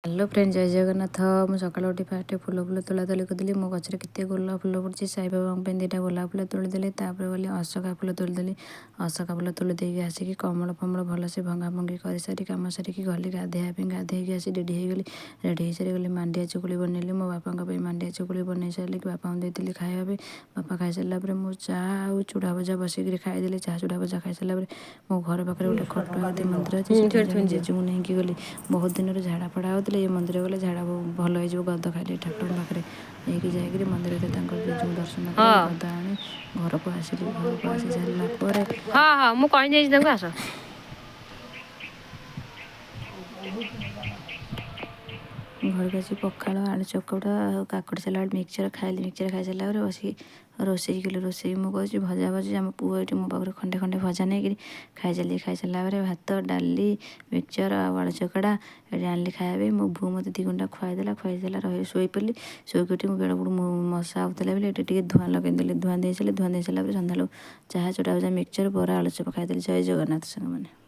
Hello friend, ଜୟ ଜଗନ୍ନାଥ। ମୁଁ ସକାଳୁ ଉଠି ଫାଷ୍ଟ ଫୁଲ ଫୁଲ ତୋଳା ତୋଳି କରିଦେଲି। ମୋ ଗଛରେ କେତେ ଗୋଲାପ ଫୁଲ ଫୁଟିଛି। ସାଇବାବାଙ୍କ ପାଇଁ 2ଟା ଗୋଲାପ ଫୁଲ ତୋଳିଦେଲି। ତାପରେ ଗଲି ଅଶୋକା ଫୁଲ ତୋଳିଦେଲି। ଅଶୋକା ଫୁଲ ତୋଳି ଦେଇକି ଆସିକି କମଳ ଫମଳ ଭଲସେ ଭଙ୍ଗା ଭଙ୍ଗି କରିସାରି, କାମ ସାରିକି ଗଲି ଗାଧୋଇବା ପାଇଁ। ଗାଧେଇକି ଆସି ରେଡ଼ି ହେଇଗଲି। ରେଡ଼ି ହେଇସାରି ଗଲି ମାଣ୍ଡିଆ ଚକୁଳି ବନେଇଲି ମୋ ବାପାଙ୍କ ପାଇଁ। ମାଣ୍ଡିଆ ଚକୁଳି ବନେଇ ସାରିଲି, ବାପାଙ୍କୁ ଦେଇଥିଲି ଖାଇବା ପାଇଁ। ବାପା ଖାଇସାରିଲା ପରେ ମୁଁ ଚା ଆଉ ଚୁଡ଼ା ଭଜା ବସିକିରି ଖାଇଦେଲି। ଚା ଚୁଡ଼ା ଭଜା ଖାଇସାରିଲା ପରେ ମୋ ଘର ପାଖରେ ଗୋଟେ 300 ଟଙ୍କା ଖଟୁଆତି ଦେଇଦବ। ମନ୍ଦିର ଅଛି, ସେଠି ସେଠି ଜଣେ ଥୋଇଦିଅ। ଜେଜେଙ୍କୁ ନେଇକି ଗଲି। ବହୁତ ଦିନରୁ ଝାଡ଼ା ଫାଡ଼ା ହେଉଥିଲେ। ଏ ମନ୍ଦିର ଗଲେ ଝାଡ଼ା ଭଲ ହେଇଯିବ। ଗଦ ଖାଇଲେ ଠାକୁରଙ୍କ ପାଖରେ ନେଇକି ଯାଇକିରି ମନ୍ଦିରରେ ତାଙ୍କର ଜେଜେଙ୍କୁ ଦର୍ଶନ କରାଇ ଗଦ ଆଣି ଘରକୁ ଆସିଲି। ଘରକୁ ଆସି ସାରିଲା ପରେ ହଁ ହଁ, ମୁଁ କହିଦେଇଛି ତାଙ୍କୁ, ଆସ। ଘରକୁ ଆସି ପଖାଳ, ଆଳୁ ଚକଟା ଆଉ କାକୁଡ଼ି ସାଲାଡ଼, ମିକ୍ସଚର୍ ଖାଇଲି। ମିକ୍ସଚର୍ ଖାଇସାରିଲା ପରେ ବସିକି ରୋଷେଇ କଲି। ରୋଷେଇ ମୁଁ କରୁଛି, ଭଜା ଭଜି। ଆମ ପୁଅ ଏଇଠି ମୋ ପାଖରୁ ଖଣ୍ଡେ ଖଣ୍ଡେ ଭଜା ନେଇକିରି ଖାଇଚାଲିଛି। ଖାଇସାରିଲା ପରେ ଭାତ, ଡାଲି, ମିକ୍ସଚର୍ ଆଉ ଆଳୁ ଚକଟା ଏଠି ଆଣିଲି ଖାଇବା ପାଇଁ। ମୋ ବୋଉ ମୋତେ 2 ଗୁଣ୍ଡା ଖୁଆଇଦେଲା। ଖୁଆଇ ସାରିଲା ରହି ଶୋଇପଡ଼ିଲି। ଶୋଇକି ଉଠି ମୁଁ ବେଳକୁ ମଶା ହେଉଥିଲା ବୋଲି ଏଠି ଟିକେ ଧୂଆଁ ଲଗେଇଦେଲି। ଧୂଆଁ ଦେଇସାରିଲି। ଧୂଆଁ ଦେଇସାରିଲା ପରେ ସନ୍ଧ୍ୟାବେଳକୁ ଚାହା, ଚୁଡ଼ା ଭଜା, ମିକ୍ସଚର୍, ବରା, ଆଳୁଚପ ଖାଇଦେଲି। ଜୟ ଜଗନ୍ନାଥ ସାଙ୍ଗମାନେ।